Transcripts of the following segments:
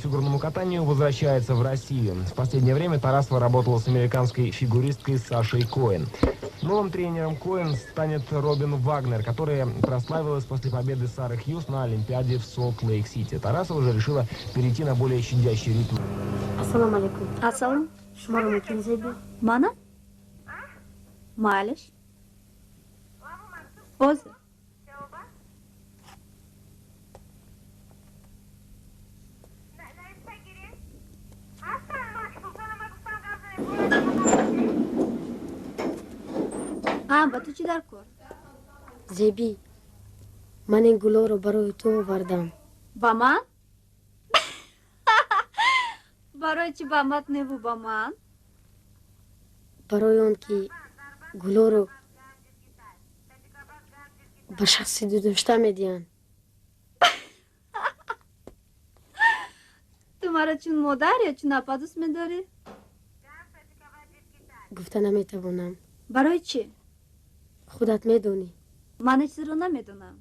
фигурному катанию возвращается в Россию. В последнее время Тарасова работала с американской фигуристкой Сашей Коэн. Новым тренером Коэн станет Робин Вагнер, которая прославилась после победы Сары Хьюз на Олимпиаде в Солт-Лейк-Сити. Тарасова же решила перейти на более щадящий ритм. Ассалому алайкум. Ассалом. Шуморо мумкин, Зеби? Мана? Майлаш. Ҳозир. Ҳа, ба ту чӣ дар кор? Зебӣ, ман ин гулоро барои ту овардам. Ба ман? Барои чӣ ба мат неву ба ман? Барои он ки гулоро ба шахси дӯстдошта медиҳанд. Ту маро чун модар ё чун апа дӯст медорӣ? Гуфта наметавонам. Барои чӣ? Худат медонӣ. Ман ҳеҷ чизро намедонам.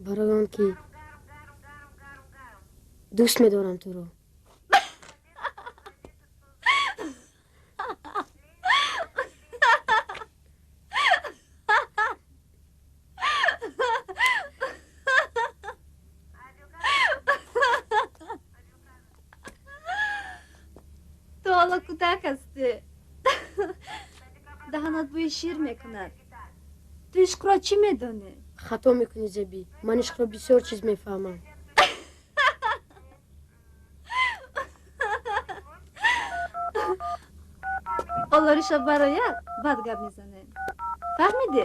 Барои он ки дӯст медорам туро. Ту ҳоло кӯдак ҳастӣ, даҳанат бӯи шир мекунад. Ту ишқро чӣ медонӣ? Хато мекунӣ, Зебӣ, ман ишқро бисёр чиз мефаҳмам. Олориша барояд, баъд гап мезанем, фаҳмидӣ?